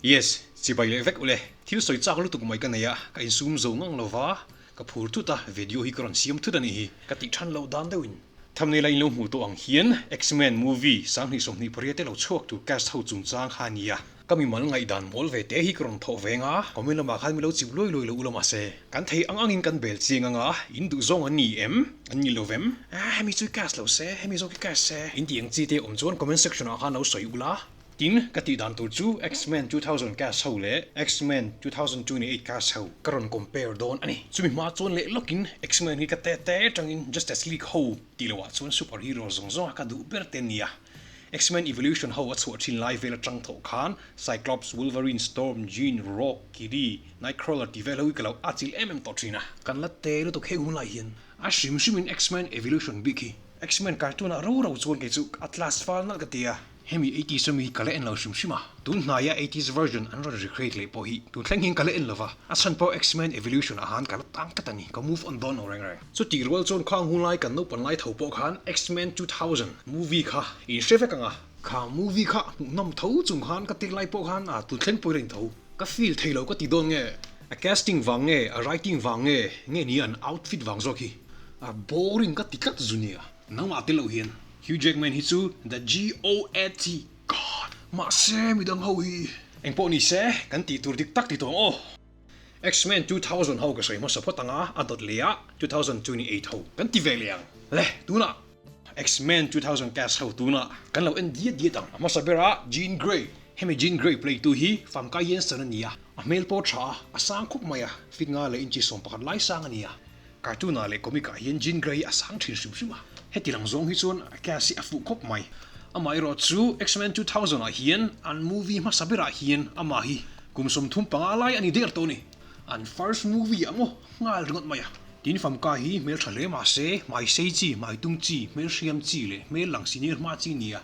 Yes, chibai leh vek ule. Thil sawi chak lutuk mai ka nei a, ka insum zo ngang lo va, ka phur thut a, video hi ka rawn siam thut a nih hi. Ka tih than loh dan deuhin. Thumbnail a in lo hmuh tawh ang hian X-Men movie 2028 te lo chhuak tur cast ho chungchang kha a nia. Ka mimal ngaihdan mawl ve te hi ka rawn thawh veng a, comment lamah khan mi lo chip luai luai lo ula mahse, kan thei ang angin kan bel chiang anga, in duh zawng an ni em? An ni lo vem? Ah, hemi chu i cast lo se, hemi zawk i cast se. In tih ang chi te awm chuan comment section ah khan lo sawi ula. Tin, ka tih dan tur chu X-Men 2000 cast ho leh X-Men 2028 cast ho ka rawn compare dawn a ni. Chumi hma chuan leh lawkin X-Men hi ka te te atangin Justice League ho tih loh ah chuan super hero zawng zawng a ka duh ber te nia. X-Men Evolution ho a chhuah thin lai vel atang thawh khan Cyclops, Wolverine, Storm, Jean, Rogue, Kitty, Nightcrawler tih vel ho hi ka lo atchilh em em tawh thin a. Kan la te lutuk heng hun lai hian a hrim hrimin X-Men Evolution bik hi X-Men cartoon ah ro ro chuan kei chu a class fal nalh ka ti a. Hemi eighties ami hi ka la en lo hrim hrim a, tun hnaia eighties version an rawn recreate leh pawh hi tun thleng hian ka la en lo va, a chhan pawh X-Men Evolution ah han ka la tang tlat a ni, ka move on dawn lo reng reng. Chutih rual chuan khang hun lai kan naupan lai tho pawh khan X-Men 2000 movie kha in hre vek ang a, kha movie kha hmuhnawm tho chung khan ka tir lai pawh khan a tun thleng pawhin a intho. Ka feel thei lo ka ti dawn nge? A casting vang nge, a writing vang nge, nge ni an outfit vang zawk hi a boring ka ti tlat zu nia. Nangmah tel loh hian Hugh Jackman hi chu the GOAT, God, mahse midang ho hi. Engpawh ni se, kan tih tur dik tak ti tawh ang aw. X-Men 2000 ho ka sawi hmasa phawt ang a, a dawt leh ah 2028 ho kan ti ve leh ang. Le, tunah X-Men 2000 cast ho tunah kan lo en diat diat ang. A hmasa berah Jean Grey. Hemi Jean Grey play tu hi Famke Janssen a ni a, a hmel pawh tha a, a sang khup mai a, feet nga leh inchi 11 lai sang a ni a. Cartoon ah leh comic ah hian Jean Grey hi a sang thin hrim hrim a, heti lang zawng hi chuan a cast hi a fuh khawp mai. Amah erawh chu X-Men 2000 ah hian an movie hmasa berah hian amah hi kum 35 lai a ni der tawh a ni. An first movie ah maw nghal ringawt mai a. Tin Famka hi hmel tha hle mahse hmai sei chi, hmai tum chi, hmel hriam chi leh hmel lang senior hma chi nia.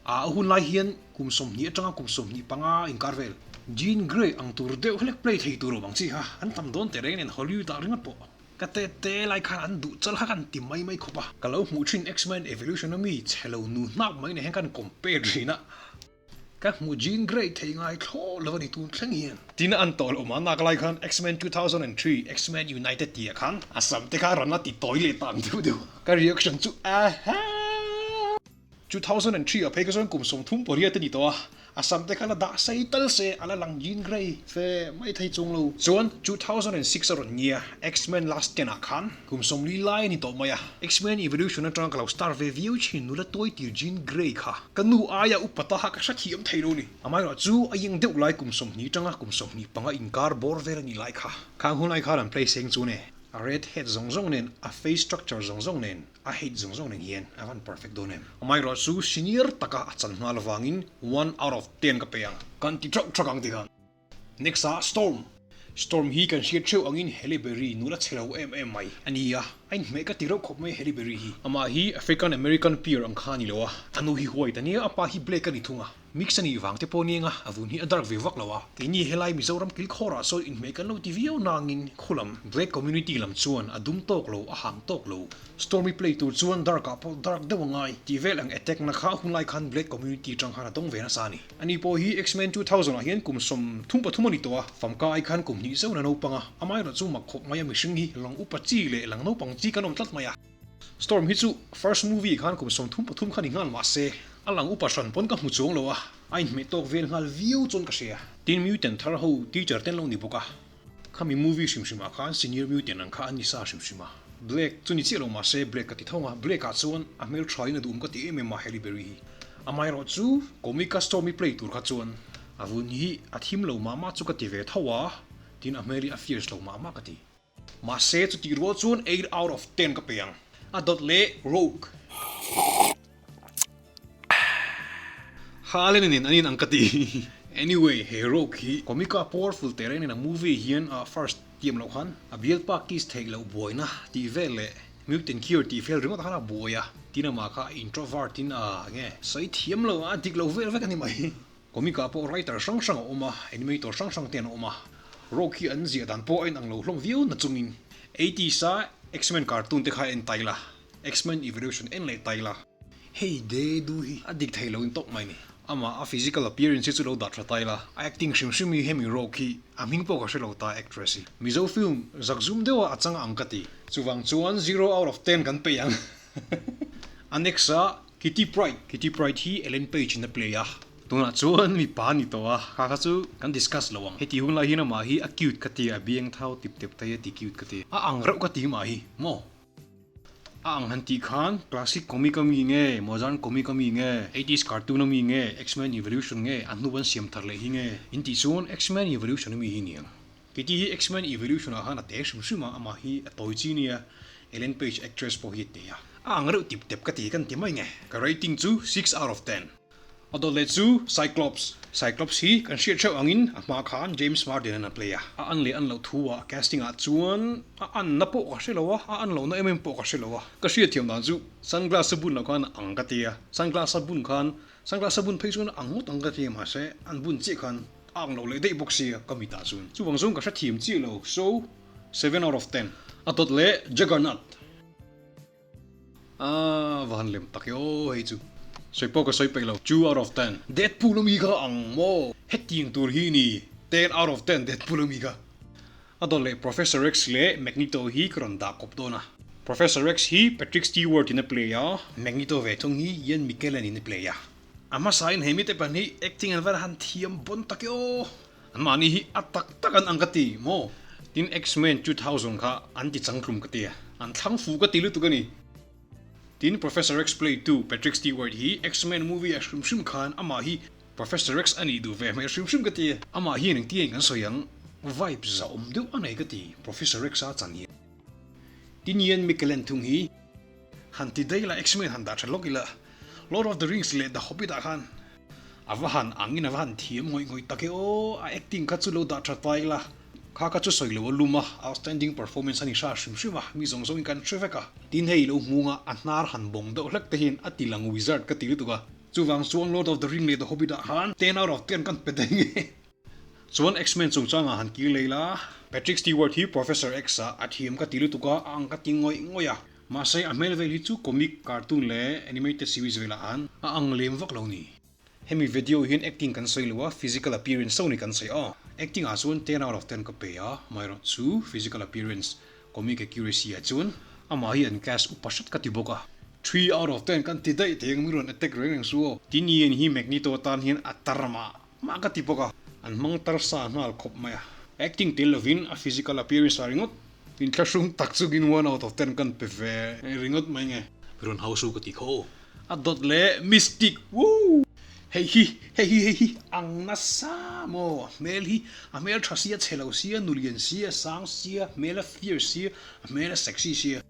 A hun lai hian kum 20 atanga kum 25 inkar vel. Jean Grey ang tur deuh hlek play thei tur awm ang chi kha an tam dawn teh reng nen Hollywood ah ringawt pawh ka te te lai khan an duh chal kha kan ti mai mai khawp a. Ka lo hmuh thin X-Men Evolution a mi chhe lo nu hnap mai nen hian kan compare thin a. Ka hmuh Jean Grey thei ngai thlawh lo a ni tun thleng hian. Tin an tawh loh mahna ka lai khan X-Men 2003, X-Men United tih ah khan a sam te kha rawn la ti tawi leh ta ang deuh deuh. Ka reaction chu ahaa. 2003 ah phei kha chuan kum 38 a ni tawh a, a sam te kha la dah sei tal se a la lang Jean Grey fe mai thei chung lo. Chuan 2006 a rawn nia X-Men Last Stand ah khan kum 40 lai a ni tawh mai a, X-Men Evolution atanga ka lo star ve viau thin nula tuai tir Jean Grey kha ka nu aia upa ta kha ka hrethiam thei lo ni. Amaherawh chu a eng deuh lai kum 20 atanga kum 25 inkar bawr vel a nih lai kha. Khang hun lai khan an play seng chu ne, a red head zawng zawng nen, a face structure zawng zawng nen, A hate zawng zawng nen hian a van perfect dawn em? Amaherawh chu senior taka a chan nghal avangin one out of ten ka pe ang. Kan ti theuh thak ang ti khan. Next ah Storm. Storm hi kan hriat theuh angin Halle Berry nula chhe lo em em mai a ni a. A inhmeh ka ti reuh khawp mai Halle Berry hi. Amah hi African American peer ang kha a ni lo a. A nu hi white a nia, a pa hi black a ni thung a. Mix a nih vang te pawh nia nga, a vun hi a dark ve vak lo a. Keini helai Mizoram kilkhawrah sawn inhmeh kan lo ti viau nangin khulam Black community lam chuan a dum tawk lo, a hang tawk lo. Stormy play tur chuan dark ah pawh dark deuh a ngai tih vel ang attack na kha hunlai khan Black community tang khan a dawng ve nasa a ni. Ani pawh hi X-Men 2000 ah hian kum 33 a ni tawh a, famka ai khan kum hnih zeuh na naupang a, amaherawh chu mak khawp mai a mihring hi lang upa chi leh lang naupang chi kan awm tlat mai a. Storm hi chu first movie khan kum 33 kha ni nghal mah se, a lang upa hran pawn ka hmu chuang lo a, a inhmeh tawk vel nghal viau chuan ka hria. Tin mutant thar ho teacher ten lo ni bawk a, khami movie hrim hrim ah khan senior mutant ang kha an ni sa hrim hrim a. Black chu ni chiah lo mah se Black ka ti tho a, Black ah chuan a hmel tha in a duhawm ka ti em em a Halle Berry hi. Amaherawh chu comic a Storm-i play tur kha chuan a vun hi a thim lo mah mah chu ka ti ve tho a, tin a hmel hi a fierce lo mah mah ka ti. Mahse chutih rual chuan 8 out of 10 ka pe ang. A dawt leh Rogue. Halen nen an in ang ka ti. Anyway, he Rogue hi comic a powerful teh reng nen a movie hian a first tiam loh khan a bialpa kiss theih loh buaina tih vel leh mutant cure tih vel ringawt khan a buai a. Tin amah kha introvert in a nge sawi thiam lo a dik lo vel vek a ni mai. Comic ah pawh writer hrang hrang a awm a, animator hrang hrang te an awm a. Rogue hi an ziah dan pawh a inang lo hlawm viau na chungin eighties a X-Men cartoon te kha en tai la, X-Men Evolution en leh tai la. Hei de du hi a dik thei lo in tawp mai ni. Amah a physical appearance hi chu lo dah tha ta ila, a acting hrim hrim hi hemi Rogue hi a hming pawh ka hre lo ta actress hi. Mizo film zakzum deuha a chang ang ka ti. Chuvang chuan zero out of ten kan peih ang. A next ah Kitty Pryde. Kitty Pryde hi Ellen Page in a play a. Tunah chuan mipa a ni tawh a, kha kha chu kan discuss lo ang. Heti hun lai hian amah hi a cute ka ti a, biang thau tip tep te hi a ti cute ka ti. A ang reuh ka ti mah hi maw? A ang han tih khan classic comic a mi nge, modern comic a mi nge, eighties cartoon a mi nge, X-Men Evolution nge, a hnu an siam thar leh hi nge? In tih chuan X-Men Evolution a mi hi niang. Keiti hi X-Men Evolution ah khan a te hrim hrim a, amah hi a tawi chi nia, Ellen Page actress pawh hi a te a. A ang reuh tip tep ka ti kan ti mai nge. Ka rating chu six out of ten. A dawt leh chu Cyclops. Cyclops hi kan hriat hreuh angin a hma khan James Marden an a play a. A an leh an loh thu ah casting ah chuan a anna pawh ka hre lo a, a an lohna em em pawh ka hre lo a. Ka hriat thiam dan chu sunglass a bun loh khan a ang ka ti a, sunglass a bun khan sunglass a bun phei chuan a ang ngawt ang ka ti a mahse an bun chiah khan A ang lo leh daih bawk sia ka mitah chuan. Chuvang zawng ka hrethiam chiah lo so seven out of ten. A dawt leh Juggernaut. A va han lem tak e aw hei chu. Sawi pawh ka sawi peih lo two out of ten. Deadpool ami kha ang maw? Hetiang tur hi ni ten out of ten Deadpool ami kha. A dawt leh Professor X leh Magneto hi ka rawn dah kawp dawn a. Professor X hi Patrick Stewart in a play a, Magneto ve thung hi Ian McKellen in a play a. A hmasain he mite pahnih acting an va han thiam bon tak e aw! An mahni hi a tak tak an ang ka ti maw? Tin X-Men 2000 kha an ti changtlum ka ti a, an thlang fu ka ti lutuk a ni. Tin Professor X play tu Patrick Stewart hi X-Men movie ah hrim hrim khan amah hi Professor X a nih duh ve hmel hrim hrim ka ti a. Amah hian engtiang kan sawi ang vibe zahawm deuh a nei ka ti Professor X a chan hian. Tin Ian McKellen thung hi. Han ti daih la X-Men han dah tha lawk ila Lord of the Rings leh The Hobbit ah khan a va han angin a va han thiam ngawih ngawih tak e aw, a acting kha chu lo dah tha ta ila kha kha chu sawi lo a lum a, outstanding performance a ni hra hrim hrim a, mi zawng zawngin kan hre vek a. Tin hei lo hmung a, a hnar han bawng deuh hlek te hian a ti lang wizard ka ti lutuk a, chuvang chuan Lord of the Ring leh The Hobbit ah khan ten out of ten kan pe daih nge. Chuan X-Men chungchangah han kir lei la. Patrick Stewart hi Professor X-ah a thiam ka ti lutuk a, a ang ka ti ngawih ngawih a. Mahse a hmel vel hi chu comic, cartoon leh animated series velah an a ang lem vak lo ni. Hemi video hian acting kan sawi lo a, physical appearance chauh ni kan sawi a. Acting ah chuan ten out of ten ka pe a, amaherawh chu physical appearance, comic accuracy ah chuan amah hi an cast upa hret ka ti bawk a. 3 out of 10 kan ti daih thei ang mi rawn attack reng reng su aw. Tin Ian hi Magneto atan hian a tar mah mah ka ti bawk a, an hmang tar sa nghal khawp mai a. Acting tel lovin a physical appearance ah ringawt inthlahrung tak chungin 1 out of 10 kan pe ve ringawt mai nge. Mi rawn hausu ka ti kho aw. A dawt leh Mystique woo! Hei hi hei hi hei hi ang nasa maw? A hmel hi a hmel tha sia chhe lo sia nulian sia sang sia hmel a fierce sia a hmel a sexy sia.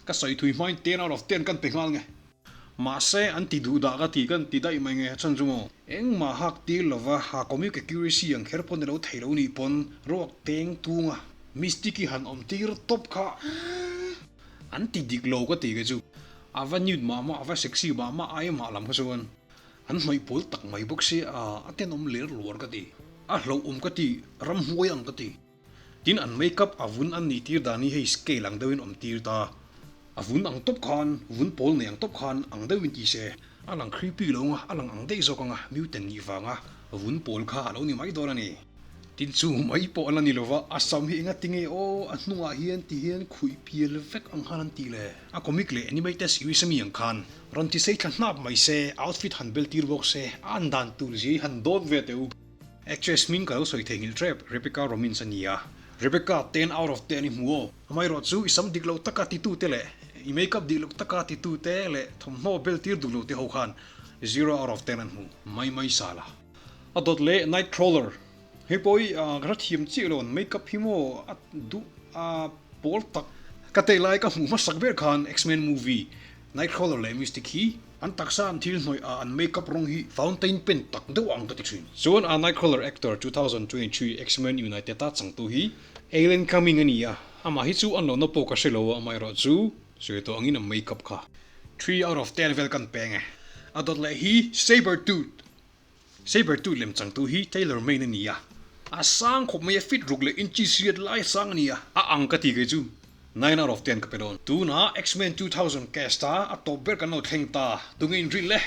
Ka sawi thui hmain 10 out of 10 kan pe nghal nge. Mahse an ti duh dah ka ti kan ti daih mai nge chhan chu maw? Engmah hak tir lova ha comic accuracy ang kher pawn ilo thei lo nih pawn ruak teng tunga Mystique hi han awm tir tawp kha an ti dik lo ka ti kei chu. A va nude mah mah a va sexy mah mah ai mah lam kha chuan an hnawih pawl tak mai bawk si a, a tenawm ler luar ka ti. A hlauhawm ka ti, ramhuai ang ka ti. Tin an makeup a vun an nih tir dan hi hei scale ang deuhin awm tir ta. A vun ang tawp khan, vun pawl nei ang tawp khan ang deuhin ti se. A lang creepy lo anga, a lang ang daih zawk anga mutant nih vanga vun pawl kha a lo ni mai dawn a ni. Tin chu mai pawh a la ni lova, a sam hi enga tinge aw, a hnungah hian ti hian khuih pial vek ang khan an tih le. A comic leh animated series ami ang khan rawn ti sei thla hnap mai se, outfit han bel tir bawk se, a an dan tur zia hi han dawt ve teh u. Actress hming ka lo sawi thei nghilh tep, Rebecca Romijn a ni a. Rebecca, 10 out of 10 i hmu aw. Amaherawh chu i sam dik loh taka titu te leh i makeup dik loh taka titu te leh thawmhnaw bel tir duh loh te ho khan 0 out of 10 an hmu mai mai sal a. A dawt leh Nightcrawler hei pawh hi ka hrethiam chiah lo an makeup hi maw a duh a pawl tak. Ka teh lai ka hmuh hmasak ber khan X-Men movie Nightcrawler leh Mystic hi an taksa an thil hnawih a an makeup rawng hi fountain pen tak deuh ang ka ti thin. Chuan a Nightcrawler actor 2023 X-Men United a changtu hi Alan Cumming a ni a, amah hi chu an lohna pawh ka hre lo a, amaherawh chu sawi tawh angin a makeup kha 3 out of 10 vel kan peng e. A dawt leh hi Sabretooth Sabretooth lem changtu hi Taylor Main a ni a, a sang khawp mai a feet ruk leh inches riat lai sang a ni a, a ang ka ti kei chu 9 out of 10 ka pe dawn. Tunah X-Men 2000 cast a a tawp ber kan lo thleng ta, tunge in rin le?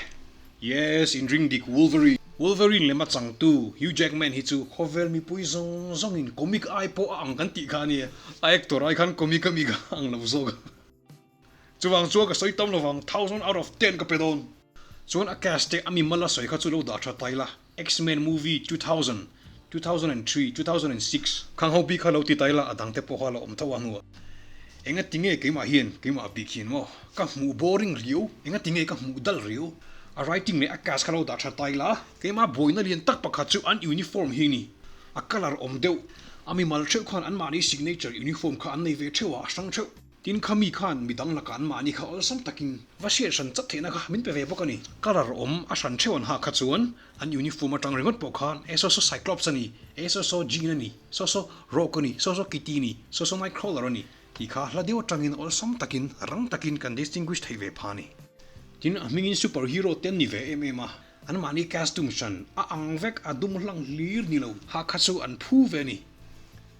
Yes, in ring dik Wolverine. Wolverine lema changtu Hugh Jackman hi chu khawvel mipui zawng zawngin comic ai pawh a ang kan tih kha a nia. A actor ai khan comic a mi kha a ang lo zawk a. Chuvang chuan ka sawi tam lovang, thousand out of ten ka pe dawn. Chuan a cast te a mimal a sawi kha chu lo dah tha tai la, X-Men movie 2000, 2003, 2006 khang ho bik kha lo ti tai la, a dang te pawh kha lo awm tho a hnuah. Enga tinge keimah hian, keimah bik hian maw, ka hmuh boring riau, enga tinge ka hmuh dal riau. A writing leh a cast kha lo dah tha tai la, keimah buaina lian tak pakhat chu an uniform hi ni. A colour awm deuh, a mimal theuh khan anmahni signature uniform kha an nei ve theuh a, a hrang theuh. Tin, kha mi khan midang lakah anmahni kha awlsam takin va hriat hran chat theihna kha min pe ve bawk a ni. Colour awm a hran theuh an hah kha chuan an uniform atang ringawt pawh khan e saw saw Cyclops a ni, e saw saw Jean a ni, saw saw Rogue a ni, saw saw Kitty a ni, saw saw Nightcrawler a ni tih kha hla deuh atangin awlsam takin rang takin kan distinguish theih ve pha a ni. Tin, a hmingin super hero te an ni ve em em a, anmahni costume hran a ang vek a dum hlang hlir ni lo hah kha chu an phu ve a ni.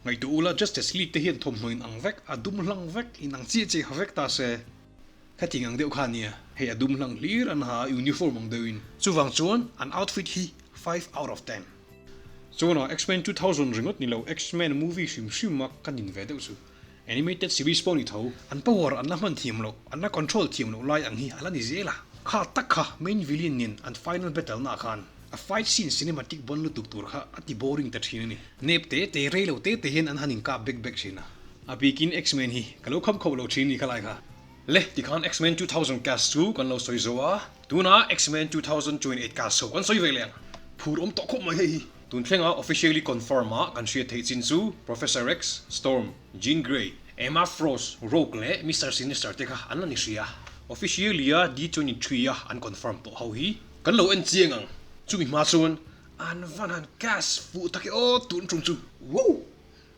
Ngaihtuah ula Justice League te hian thawmhnaw in ang vek, a dum hlang vek, in ang chiah chiah ha vek ta se. Khatiang ang deuh kha ania, hei a dum hlang hlir an ha a uniform ang deuh in. Chuvang chuan an outfit hi five out of ten. Chuan a X-Men 2000 ringawt ni lo X-Men movie hrim hrim a ka nin ve deuh chu. Animated series pawh ni tho. An power an la hman thiam loh, an la control thiam loh lai ang hi a la ni zel a. Kha tak kha main villain nen an final battle na ah khan a fight scene cinematic bon lutuk tur kha a ti boring ta thin a ni. Nep te te rei lo te te hian an han inkap bek bek thin a. A bikin X-Men hi ka lo kham khauh lo thin ni kha lai kha. Le tikhan X-Men 2000 cast chu kan lo sawi zo a, tunah X-Men 2028 cast ho kan sawi ve leh ang. Phur awm tawh khawp mai hei hi. Tun thlenga officially confirm a kan hriat theih chin chu Professor X, Storm, Jean Grey, Emma Frost, Rogue leh Mister Sinister te kha an la ni hria. Officially a D23 a an confirm tawh ho hi kan lo en chiang ang. Chumi hma chuan an van han cast fuh tak e aw tun tum chu. Wow!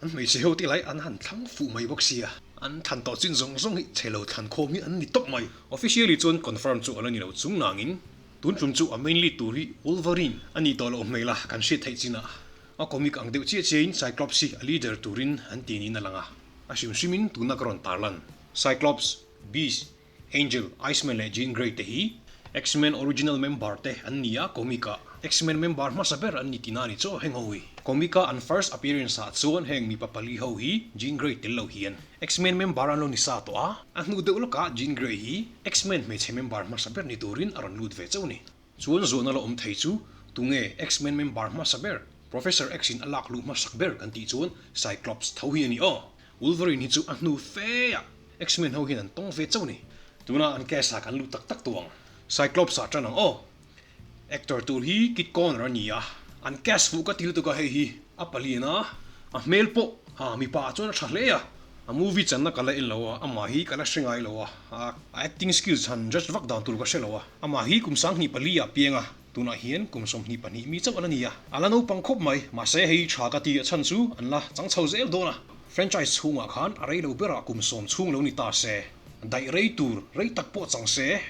An hmeichhe ho te lai an han thlang fuh mai bawk sia. An thlan tawh chin zawng zawng hi chhe lo thlan khawm hi an ni tawp mai. Officially chuan confirm chu a la ni lo chung nangin tun tum chu a main lead tur hi Wolverine a nih tawh loh hmel a kan hriat theih chinah a comic ang deuh chiah chiahin Cyclops hi a leader turin an ti niin a lang a. A hrim hrimin tuna ka rawn tarlan Cyclops, Beast, Angel, Iceman leh Jean Grey te hi X-Men original member te an ni a, comic ah X-Men member hmasa ber an ni tina a ni chaw heng ho hi. Comic a an first appearance ah chuan heng mipa pali ho hi Jean Grey tel lo hian X-Men member an lo ni sa tawh a, a hnu deuh lawkah Jean Grey hi X-Men hmeichhe member hmasa ber ni turin a rawn lut ve chauh a ni. Chuan zawhna la awm thei chu tunge X-Men member hmasa ber Professor X in a lak luh hmasak ber kan tih chuan Cyclops tho hi a ni aw. Wolverine hi chu a hnu fe a, X-Men ho hian an tawng ve chauh a ni. Tunah an cast ah kan luh tak tak tawh ang. Cyclops ah tan ang aw. Actor tur hi Kit Connor a ni a, an cast fuh ka ti lutuk a hei hi a palian a, a hmel pawh ha mipa ah chuan a tha hle a. A movie channa ka la en lo a, amah hi ka la hre ngai lo a, a acting skills han judge vak dan tur ka hre lo a. Amah hi kum 24 ah piang a, Tunah hian kum 22 mi chauh a la ni a, a la naupang khawp mai. Mahse hei tha ka ti a chhan chu an la chang chho zel dawn a. Franchise chhungah khan a rei lo berah kum 10 chhung lo ni ta se, daih rei tur rei tak pawh chang se,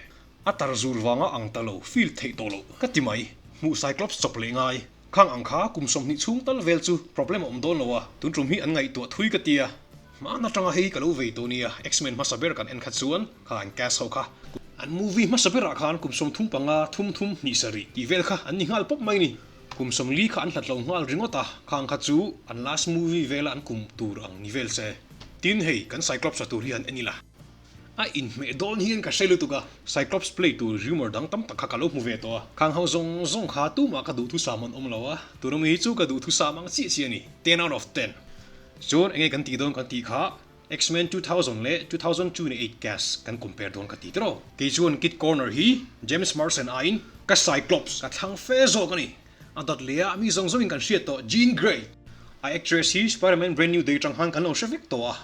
a tar zur vanga ang ta lo feel theih tawh loh ka ti mai. Hmuh Cyclops chawp leh ngai. Khang ang kha kum 20 chhung tal vel chu problem a awm dawn lo a, tun tum hi an ngaihtuah thui ka ti a. Hmaan atanga hei ka lo vei tawh nia, X-Men hmasa ber kan en kha chuan kha an cast ho kha an movie hmasa berah khan kum 35 thum thum hnih sarih tih vel kha an ni nghal pawp mai ni. Kum 40 kha an hlat lo nghal ringawt a, khang kha chu an last movie vela an kum tur ang ni vel se. Tin hei kan Cyclops-a tur hi han en ila. A inhmeh dawn hian ka hre lutuk a, Cyclops play tur rumor dang tam tak kha ka lo hmu ve tawh a, khang ho zawng zawng kha tumah ka duhthusam an awm lo a, tuna mi hi chu ka duhthusam ang chiah chiah a ni, ten out of ten. Chuan enge kan tih dawn kan tih kha X-Men 2000 leh 2028 cast kan compare dawn ka ti tiraw. Kei chuan Kit Connor hi James Marsden aiin ka Cyclops ka thlang fe zawk a ni. A dawt leh a mi zawng zawngin kan hriat tawh Jean Grey. A actress hi Spider-Man Brand New Day atang khan kan lo hre vek tawh a.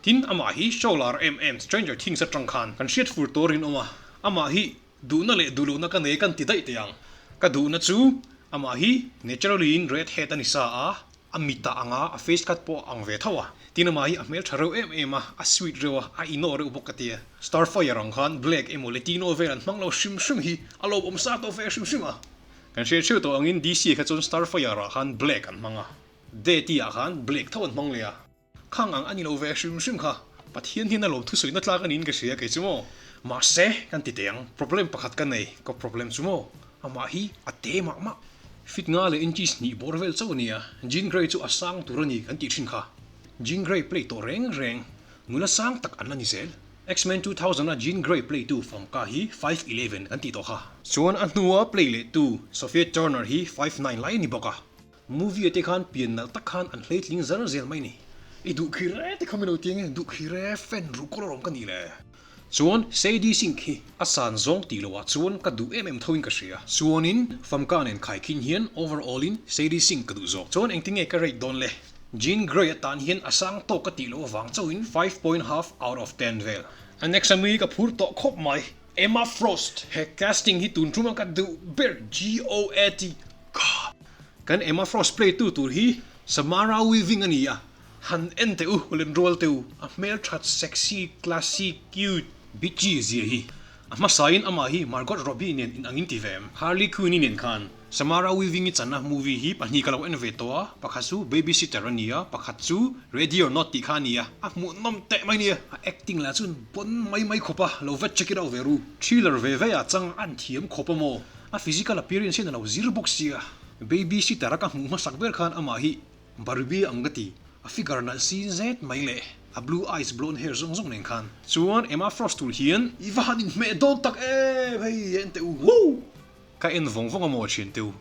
Tin amah hi show lar em em Stranger Things atang khan kan hriat fur tawh rinawm a. Amah hi duhna leh duhlohna ka nei kan ti daih teh ang. Ka duhna chu amah hi naturally in red head a ni sa a. A mit a ang a, a face cut pawh a ang ve tho a. Tin amah hi a hmel tha reuh em em a, a sweet reuh a, a inawh reuh bawk ka ti a. Starfire ang khan black emaw Latino vel an hmang lo hrim hrim hi a lawmawm sa tawh ve hrim hrim a. Kan hriat hreuh tawh angin DC kha chuan Starfire ah khan black an hmang a, Deity ah khan black tho an hmang leh a. Khang ang a ni lo ve hrim hrim kha. Pathian hian a lawm thusawi na tlak a niin ka hria kei chu maw. Mahse, kan ti teh ang, problem pakhat ka nei, ka problem chu maw, amah hi a te mah mah. Feet nga leh inches hnih bawr vel chauh a nia, Jean Grey chu a sang tur a ni kan tih thin kha. Jean Grey play tawh reng reng, nula sang tak an la ni zel. X-Men 2000 a Jean Grey play tu Famka hi 5'11 kan tih tawh kha. Chuan a hnua play leh tu Sophia Turner hi 5'9 lai a ni bawk a. Movie ah te khan pian nalh tak khan an hleitling zar zel mai ni. I duh khi re te kha min lo ti ange, duh khi re fan ruh kawlh alawm ka nih le. Chuan Sadie Sink hi a san zawng tih loh ah chuan ka duh em em tho in ka hria. Chuanin Famka nen khaikhin hian overall in Sadie Sink ka duh zawk. Chuan engtinge ka rate dawn le? Jean Grey atan hian a sang tawk ka tih loh avang chauhin 5.5 out of 10 vel. A next ami ka phur tawh khawp mai. Emma Frost. He casting hi tun ṭuma ka duh ber GOAT. God! Kan Emma Frost play tu tur hi Samara Weaving a ni a, han en teh u, lenrual teh u, a hmelṭhat, sexy, classy, cute, bitchy zia hi. A hmasain amah hi Margot Robbie nen in angin ti ve em? Harley Quinn-i nen khan Samara Weaving-i channa movie hi pahnih ka lo en ve tawh a, pakhat chu Babysitter a ni a, pakhat chu Ready or Not tih kha a ni a, a hmuhnawm teh mai nia. A acting lah chuan bon mai mai khawp a, lo va check it out ve ru. Thriller ve ve ah chang an thiam khawp a maw? A physical appearance hian a lo zir bawk sia. Babysitter a ka hmuh hmasak ber khan amah hi Barbie ang ka ti. A figure nalh sin zet mai leh a blue eyes blonde hair zawng zawng nen khan. Chuan Emma Frost tur hian i va han inhmeh dawn tak em hei en teh u. Woo! Ka en vawng vawng a maw thian teh u.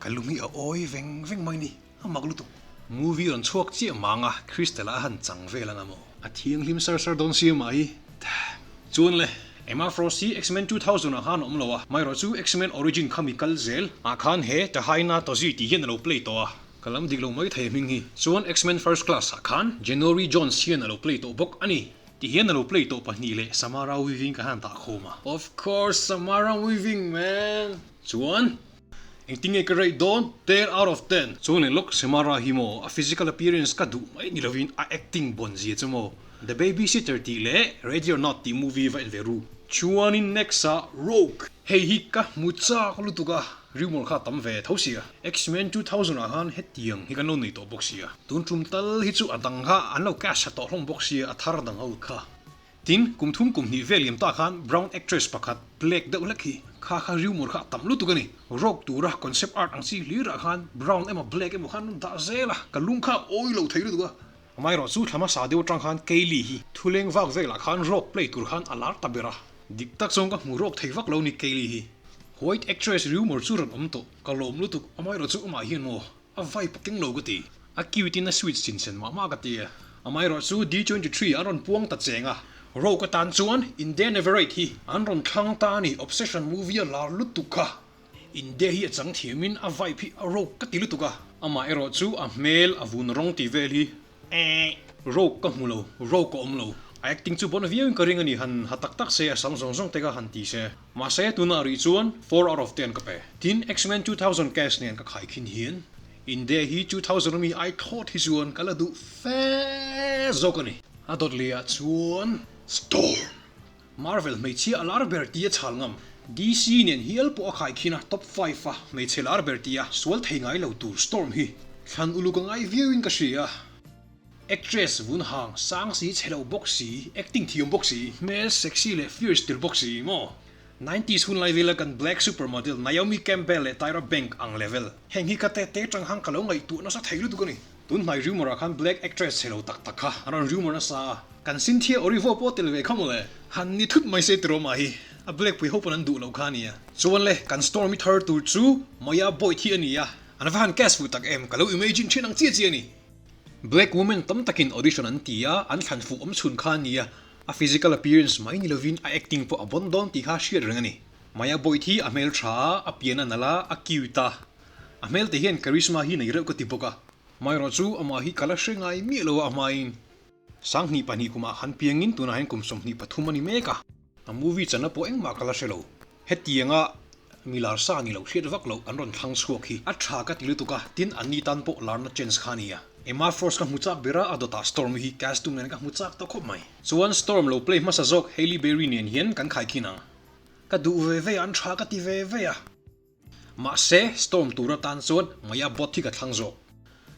Ka lung hi a awi veng veng mai ni. A mak lutuk. Movie rawn chhuak chiah mang a Crystal a han chang vel anga maw. A thianghlim sar sar dawn sia mah hi. Damn. Chuan le, Emma Frost hi X-Men 2000 ah khan a awm lo a, amaherawh chu X-Men Origin kha mi kal zel ah khan he Tahaina Tozi tih hian a lo play tawh a, ka lam dik lo mai thei hming hi. Chuan X-Men First Class ah khan January Jones hian a lo play tawh bawk a ni. Ti hian a lo play tawh pahnih leh Samara Weaving ka han dah khawm a. Of course Samara Weaving man! Chuan. Engtinge ka rate dawn? 10 out of 10. Chuan leh lawk Samara hi maw a physical appearance ka duh mai ni lovin a acting bawn zia chu maw The Babysitter tih leh Ready or Not tih movie va en ve ru. Chuanin next ah Rogue. Hei hi ka hmu chak lutuk a, rumor kha a tam ve tho sia. X-Men 2000 ah khan hetiang hi kan lo nei tawh bawk sia. Tun tum tal hi chu a dang kha an lo cast tha tawh hlawm bawk sia a thar dang ho kha. Tin, kum thum kum hnih vel liam ta khan brown actress pakhat black deuh hlek hi kha kha rumor kha a tam lutuk a ni. Rogue tura concept art ang chi hlirah khan brown emaw black emaw khan an dah zel a, ka lung kha a awi lo thei lutuk a. Amaherawhchu thla hmasa deuh atang khan Kaylee hi thuleng vak velah khan Rogue play tur khan a lar ta ber a. Dik tak chuan ka hmu Rogue thei vak lo ni Kaylee hi. White actress rumor chu rawn awm tawh, ka lawm lutuk, amaherawhchu amah hian maw A vibe a keng lo ka ti. A cute in a sweet sin sen mah mah ka ti a. Amaherawhchu D23 an rawn puang ta cheng a. Rogue atan chuan Inde Navarrete hi an rawn thlang ta a ni. Obsession movie a lar lutuk kha. Inde hi a chang thiam in a vibe hi a Rogue ka ti lutuk a. Amaherawhchu a hmel a vun rawng tih vel hi Eeh. Rogue ka hmu lo, Rogue ka awm lo. A acting chu bon viau in ka ring a ni, han ha tak tak se, a sam zawng zawng te kha han ti se. Mahse, tunah rih chuan 4 out of 10 ka pe. Tin, X-Men 2000 cast nen ka khai khin hian Inde hi 2000 ami ai thlawt hi chuan ka la duh fe zawk a ni. A dawt leh ah chuan Storm! Marvel hmeichhia a lar ber tia chhal ngam. DC nen hial pawh a khai khin a, top five a hmeichhe lar ber tia sual thei ngai lo tur Storm hi thlan uluk a ngai viau in ka hria. Actress vun hang sang si, chhe lo bawk si, acting thiam bawk si, hmel sexy leh fierce tir bawk si maw? Nineties hun lai vela kan black supermodel Naomi Campbell leh Tyra Bank ang level. Heng hi ka te te tang hang ka lo ngaihtuah nasa thei lutuk a ni. Tun hnai rumor ah khan black actress chhe lo tak tak kha an rawn rumor nasa a. Kan Cynthia Erivo pawh tel ve kha mawle. Han ni thut mai se tiraw mah hi. A black pui ho pawn an duh lo kha a nia. Chuan le, kan Stormy thar tur chu Maya Boyd hi a ni a. An va han cast fuh tak em, ka lo imagine thin ang chiah chiah a ni. Black woman tam takin audition an ti a, an thlan fuh awm chhun kha a nia. A physical appearance mai ni lovin a acting pawh a bon dawn tih kha hriat reng a ni. Maya Boyd hi a hmel tha a, a pian a nalh a, a cute a. A hmel te hian charisma hi nei reuh ka ti bawk a. Amaherawh chu amah hi ka la hre ngai miah lo a, a hmain 2002 kumah han piangin tunah hian kum 23 a ni mek a. A movie chana pawh engmah ka la hre lo. Hetianga mi lar sa ni lo hriat vak loh an rawn thlang chhuak hi a tha ka ti lutuk a, tin anni tan pawh larna chance kha a ni a. Emma Frost ka hmu chak ber a, a dawtah Storm hi costume nen ka hmu chak ta khawp mai. Chuan Storm lo play hmasa zawk Hailey Berry nen hian kan khaikhin ang. Ka duh ve ve a, an tha ka ti ve ve a. Mahse, Storm tur atan chuan Maya bot hi ka thlang zawk.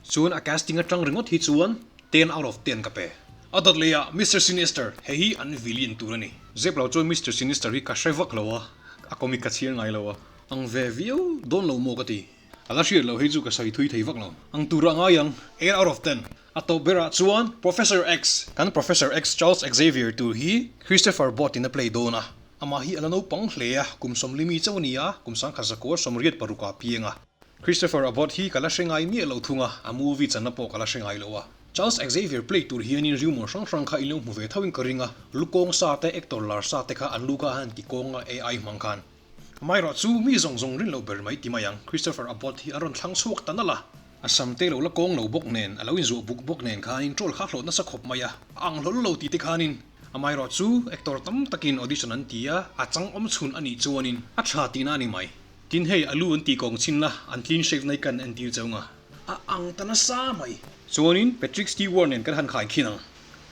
Chuan a casting atang ringawt hi chuan 10 out of 10 ka pe. A dawt leh ah Mister Sinister, hei hi an villain tur a ni. Zep lo chuan Mister Sinister hi ka hre vak lo a, a comic ka chhiar ngai lo a. Ang ve viau dawn lo maw ka ti. Ka la hriat loh hei chu ka sawi thui thei vak lo. Ang turah ngai ang, 8 out of 10. A tawp berah chuan Professor X, kan Professor X Charles Xavier tur hi Christopher Bott in a play dawn a. Amah hi a la naupang hle a, kum 40 mi chauh a ni a, kum 1900 86 ah a piang a. Christopher Abbott hi ka la hre ngai miah lo thung a, a movie channa pawh ka la hre ngai lo a. Charles Xavier play tur hianin rumour hrang hrang kha in lo hmu ve tho in ka ring a, lu kawng sa te, actor lar sa te kha an lu kha a han ti kawng a AI hmang khan. Amaherawh chu mi zawng zawng rin lo ber mai ti mai ang, Christopher Abbott hi a rawn thlang chhuak ta nalh a. A sam te lo la kawng lo bawk nen, a lo inzuah buk bawk nen khanin troll kha hlawh nasa khawp mai a, a ang hlawl lo tih te khanin. Amaherawh chu actor tam takin audition an ti a, a chang awm chhun a nih chuanin a tha tihna a ni mai. Tin hei a lu an tih kawng chhin la, an clean shave na hi kan entir cheu nga. A ang ta nasa mai. Chuanin Patrick Stewart nen kan han khai khin ang.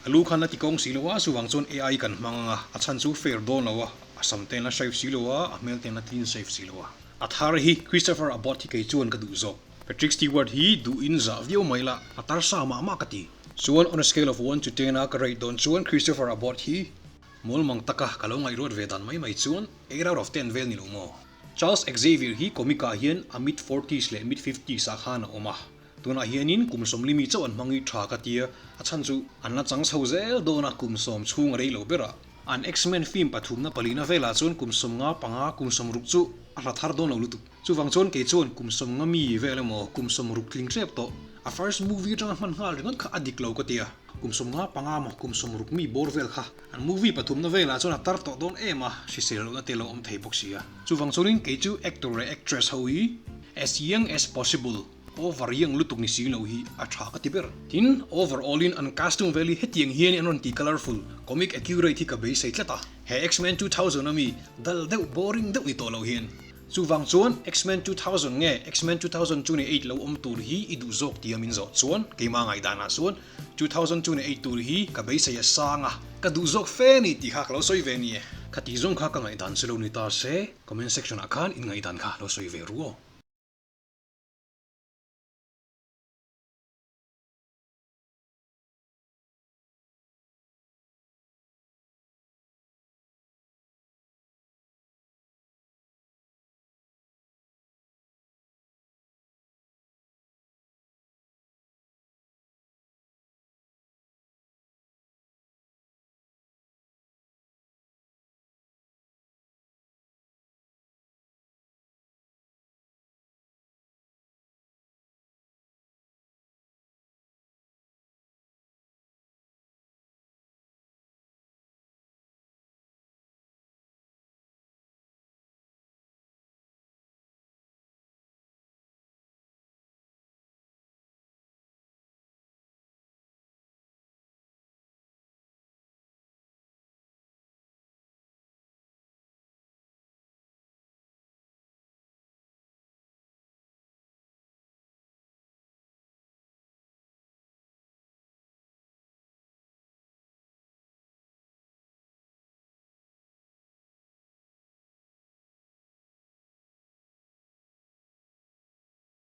A lu khan a ti kawng si lo a, chuvang chuan AI kan hmang ang a, a chhan chu fair dawn lo a, a sam ten a shave si lo a, a hmel ten a clean shave si lo a. A thar hi Christopher Abbott hi kei chuan ka duh zawk. Patrick Stewart hi duhin zah viau mai la, a tar sa mah mah ka ti. Chuan on a scale of one to ten a ka rate dawn chuan Christopher Abbott hi mawlmang taka ka lo ngaihruat ve dan mai mai chuan 8 out of 10 vel ni lo maw? Charles Xavier hi comic ah hian a mid forties leh mid fifties ah khan a awm a, tunah hianin kum 40 mi chauh an hmang i tha ka tia, a chhan chu an la chang chho zel dawn a kum 10 chhung a rei lo ber a. An X-Men film pathumna palina velah chuan kum 55 kum 60 chu a hla thar dawn lo lutuk. Chuvang chuan kei chuan kum 50 mi vel emaw kum 60 tling tlep tawh a first movie atanga hman nghal ringawt kha a dik lo ka tia. Kum 55 maw kum 60 mi bawr vel kha an movie pathumna velah chuan a tar tawh dawn em a, hrisel lohna te lo awm thei bawk si a. Chuvang chuanin kei chu actor leh actress ho hi as young as possible, over young lutuk ni si lo hi a tha ka ti ber. Tin, over all in an costume vel hi hetiang hian an rawn ti colourful, comic accurate hi ka beisei tlat a. He X-Men 2000 a mi dal deuh boring deuh ni tawh lo hian. Chuvang chuan X-Men 2000 nge X-Men 2028 lo awm tur hi i duh zawk tia min zawh chuan keimah ngaihdanah chuan 2028 tur hi ka beisei a sang a, ka duh zawk fe ni tih kha ka lo sawi ve ni e. Kha tih zawng kha ka ngaihdan chu lo ni ta se, comment section ah khan in ngaihdan kha lo sawi ve ru aw.